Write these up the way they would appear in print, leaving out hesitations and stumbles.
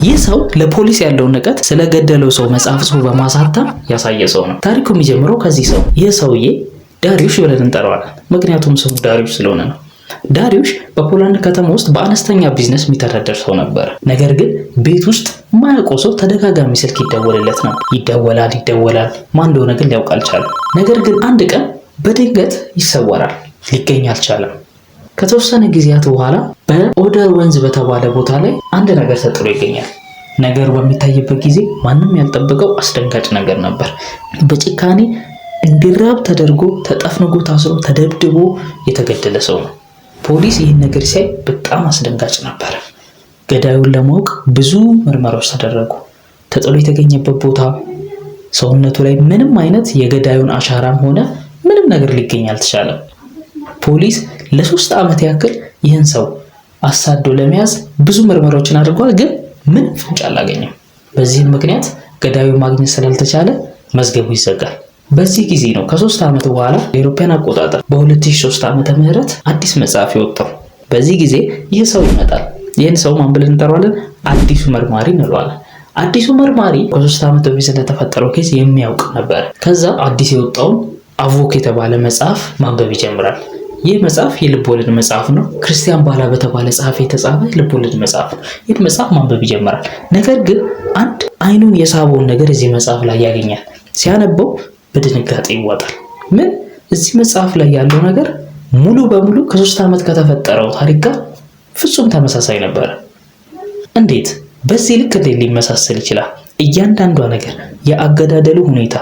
ይህ ሰው ለፖሊስ ያለውን ንቀት ስለገደለው ሰው መጽሐፍ ጽፎ በማሳተም ያሳየ ሰው ነው። ታሪኩ የሚጀምረው ከዚህ ሰው። ይህ ሰውዬ ዳሪዩሽ ብለን እንጠራዋለን። ምክንያቱም ስሙ ዳሪዩሽ ስለሆነ ነው። ዳሪዩሽ በፖላንድ ከተማ ውስጥ በአነስተኛ ቢዝነስ የሚተዳደር ሰው ነበር። ነገር ግን ቤት ውስጥ ማያውቀው ሰው ተደጋጋሚ ስልክ ይደወልለት ነው። ይደወላል ይደወላል፣ ማን እንደሆነ ግን ሊያውቅ አልቻለም። ነገር ግን አንድ ቀን በድንገት ይሰወራል፣ ሊገኝ አልቻለም። ከተወሰነ ጊዜያት በኋላ በኦደር ወንዝ በተባለ ቦታ ላይ አንድ ነገር ተጥሎ ይገኛል። ነገሩ በሚታይበት ጊዜ ማንም ያልጠበቀው አስደንጋጭ ነገር ነበር። በጭካኔ እንዲራብ ተደርጎ ተጠፍንጎ ታስሮ ተደብድቦ የተገደለ ሰው ነው። ፖሊስ ይህን ነገር ሲያይ በጣም አስደንጋጭ ነበር። ገዳዩን ለማወቅ ብዙ ምርመራዎች ተደረጉ። ተጥሎ የተገኘበት ቦታ፣ ሰውነቱ ላይ ምንም አይነት የገዳዩን አሻራም ሆነ ምንም ነገር ሊገኝ አልተቻለም። ፖሊስ ለ3 ዓመት ያክል ይህን ሰው አሳዶ ለመያዝ ብዙ ምርመራዎችን አድርጓል፣ ግን ምንም ፍንጭ አላገኘም። በዚህም ምክንያት ገዳዩን ማግኘት ስላልተቻለ መዝገቡ ይዘጋል። በዚህ ጊዜ ነው ከ3 ዓመት በኋላ የአውሮፓውያን አቆጣጠር በ2003 ዓመተ ምህረት አዲስ መጽሐፍ የወጣው። በዚህ ጊዜ ይህ ሰው ይመጣል። ይህን ሰው ማን ብለን እንጠራዋለን? አዲሱ መርማሪ እንለዋለን። አዲሱ መርማሪ ከ3 ዓመት በፊት ስለተፈጠረው case የሚያውቅ ነበር። ከዛ አዲስ የወጣውን አቮክ የተባለ መጽሐፍ ማንበብ ይጀምራል። ይህ መጽሐፍ የልብ ወለድ መጽሐፍ ነው። ክርስቲያን ባላ በተባለ ጸሐፊ የተጻፈ የልብ ወለድ መጽሐፍ ነው። ይህ መጽሐፍ ማንበብ ይጀምራል። ነገር ግን አንድ አይኑን የሳበውን ነገር እዚህ መጽሐፍ ላይ ያገኛል። ሲያነበው በድንጋጤ ይዋጣል። ምን? እዚህ መጽሐፍ ላይ ያለው ነገር ሙሉ በሙሉ ከ3 ዓመት ከተፈጠረው ታሪክ ጋር ፍጹም ተመሳሳይ ነበረ። እንዴት? በዚህ ልክ እንዴት ሊመሳሰል ይችላል? እያንዳንዷ ነገር፣ የአገዳደሉ ሁኔታ፣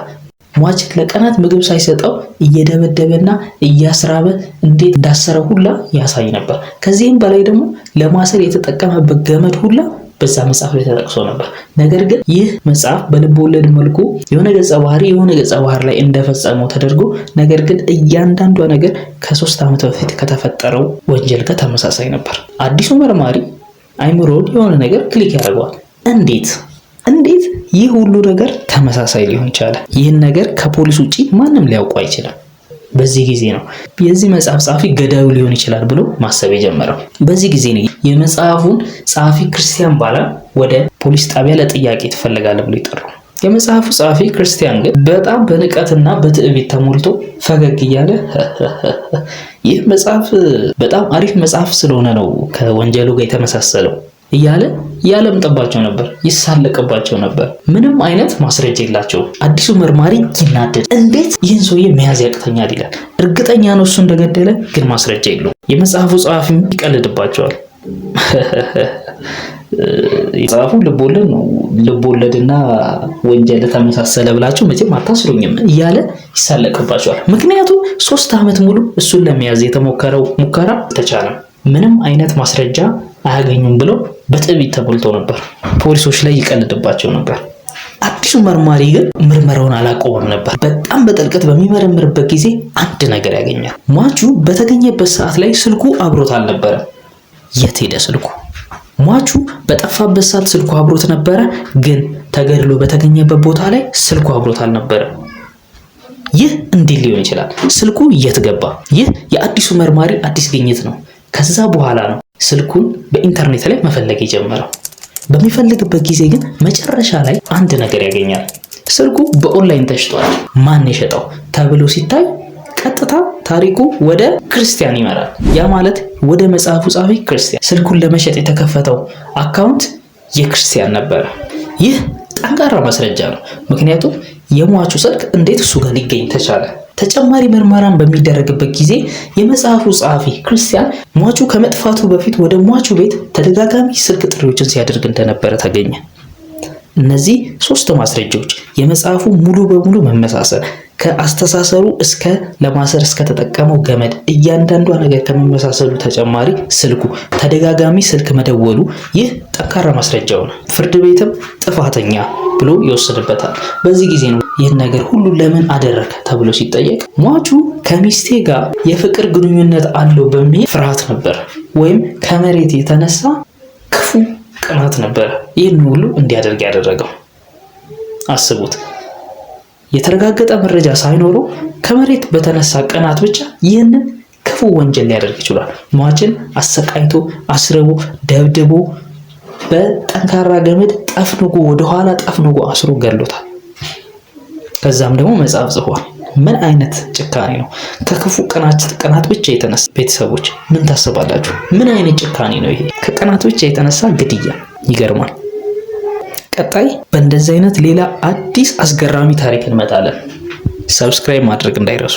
ሟች ለቀናት ምግብ ሳይሰጠው እየደበደበና እያስራበ እንዴት እንዳሰረው ሁላ ያሳይ ነበር። ከዚህም በላይ ደግሞ ለማሰር የተጠቀመበት ገመድ ሁላ በዛ መጽሐፍ ላይ ተጠቅሶ ነበር። ነገር ግን ይህ መጽሐፍ በልብ ወለድ መልኩ የሆነ ገጸ ባህሪ የሆነ ገጸ ባህሪ ላይ እንደፈጸመው ተደርጎ፣ ነገር ግን እያንዳንዷ ነገር ከ3 ዓመት በፊት ከተፈጠረው ወንጀል ጋር ተመሳሳይ ነበር። አዲሱ መርማሪ አይምሮን የሆነ ነገር click ያደርገዋል። እንዴት እንዴት ይህ ሁሉ ነገር ተመሳሳይ ሊሆን ቻለ? ይህን ነገር ከፖሊስ ውጪ ማንም ሊያውቁ አይችልም። በዚህ ጊዜ ነው የዚህ መጽሐፍ ጸሐፊ ገዳዩ ሊሆን ይችላል ብሎ ማሰብ የጀመረው። በዚህ ጊዜ ነው የመጽሐፉን ጸሐፊ ክርስቲያን ባላ ወደ ፖሊስ ጣቢያ ለጥያቄ ትፈልጋለህ ብሎ የጠራው። የመጽሐፉ ጸሐፊ ክርስቲያን ግን በጣም በንቀትና በትዕቢት ተሞልቶ ፈገግ እያለ ይህ መጽሐፍ በጣም አሪፍ መጽሐፍ ስለሆነ ነው ከወንጀሉ ጋር የተመሳሰለው እያለ ያለምጥባቸው ነበር፣ ይሳለቅባቸው ነበር። ምንም አይነት ማስረጃ የላቸውም። አዲሱ መርማሪ ይናደድ። እንዴት ይህን ሰውዬ መያዝ ያቅተኛል ይላል። እርግጠኛ ነው እሱ እንደገደለ፣ ግን ማስረጃ የለውም። የመጽሐፉ ጸሐፊም ይቀልድባቸዋል። የጸሐፉ ልቦለድ ነው። ልቦለድና ወንጀል ተመሳሰለ ብላችሁ መቼም አታስሩኝም እያለ ይሳለቅባቸዋል። ምክንያቱም 3 ዓመት ሙሉ እሱን ለመያዝ የተሞከረው ሙከራ አልተቻለም። ምንም አይነት ማስረጃ አያገኙም ብለው በትዕቢት ተሞልቶ ነበር። ፖሊሶች ላይ ይቀልድባቸው ነበር። አዲሱ መርማሪ ግን ምርመራውን አላቆመም ነበር። በጣም በጥልቀት በሚመረምርበት ጊዜ አንድ ነገር ያገኛል። ሟቹ በተገኘበት ሰዓት ላይ ስልኩ አብሮት አልነበረም። የት ሄደ ስልኩ? ሟቹ በጠፋበት ሰዓት ስልኩ አብሮት ነበረ፣ ግን ተገድሎ በተገኘበት ቦታ ላይ ስልኩ አብሮት አልነበረም። ይህ እንዴት ሊሆን ይችላል? ስልኩ የት ገባ? ይህ የአዲሱ መርማሪ አዲስ ግኝት ነው። ከዛ በኋላ ነው ስልኩን በኢንተርኔት ላይ መፈለግ የጀመረው። በሚፈልግበት ጊዜ ግን መጨረሻ ላይ አንድ ነገር ያገኛል። ስልኩ በኦንላይን ተሽጧል። ማን የሸጠው ተብሎ ሲታይ ቀጥታ ታሪኩ ወደ ክርስቲያን ይመራል። ያ ማለት ወደ መጽሐፉ ጸሐፊ ክርስቲያን። ስልኩን ለመሸጥ የተከፈተው account የክርስቲያን ነበረ። ይህ ጠንካራ ማስረጃ ነው። ምክንያቱም የሟቹ ስልክ እንዴት እሱ ጋር ሊገኝ ተቻለ? ተጨማሪ ምርመራን በሚደረግበት ጊዜ የመጽሐፉ ጸሐፊ ክርስቲያን ሟቹ ከመጥፋቱ በፊት ወደ ሟቹ ቤት ተደጋጋሚ ስልክ ጥሪዎችን ሲያደርግ እንደነበረ ተገኘ። እነዚህ ሶስት ማስረጃዎች፣ የመጽሐፉ ሙሉ በሙሉ መመሳሰል፣ ከአስተሳሰሩ እስከ ለማሰር እስከተጠቀመው ገመድ እያንዳንዷ ነገር ከመመሳሰሉ ተጨማሪ ስልኩ ተደጋጋሚ ስልክ መደወሉ፣ ይህ ጠንካራ ማስረጃው ነው። ፍርድ ቤትም ጥፋተኛ ብሎ ይወስድበታል። በዚህ ጊዜ ነው ይህን ነገር ሁሉ ለምን አደረገ ተብሎ ሲጠየቅ ሟቹ ከሚስቴ ጋር የፍቅር ግንኙነት አለው በሚል ፍርሃት ነበር፣ ወይም ከመሬት የተነሳ ክፉ ቅናት ነበረ ይህን ሁሉ እንዲያደርግ ያደረገው። አስቡት። የተረጋገጠ መረጃ ሳይኖረው ከመሬት በተነሳ ቅናት ብቻ ይህንን ክፉ ወንጀል ሊያደርግ ይችላል። ሟችን አሰቃይቶ፣ አስርቦ፣ ደብድቦ በጠንካራ ገመድ ጠፍንጎ ወደኋላ ጠፍንጎ አስሮ ገሎታል። ከዛም ደግሞ መጽሐፍ ጽፏል። ምን አይነት ጭካኔ ነው? ከክፉ ቅናት ብቻ የተነሳ ቤተሰቦች ምን ታስባላችሁ? ምን አይነት ጭካኔ ነው ይሄ? ከቅናት ብቻ የተነሳ ግድያ። ይገርማል። ቀጣይ በእንደዚህ አይነት ሌላ አዲስ አስገራሚ ታሪክ እንመጣለን። Subscribe ማድረግ እንዳይረሱ።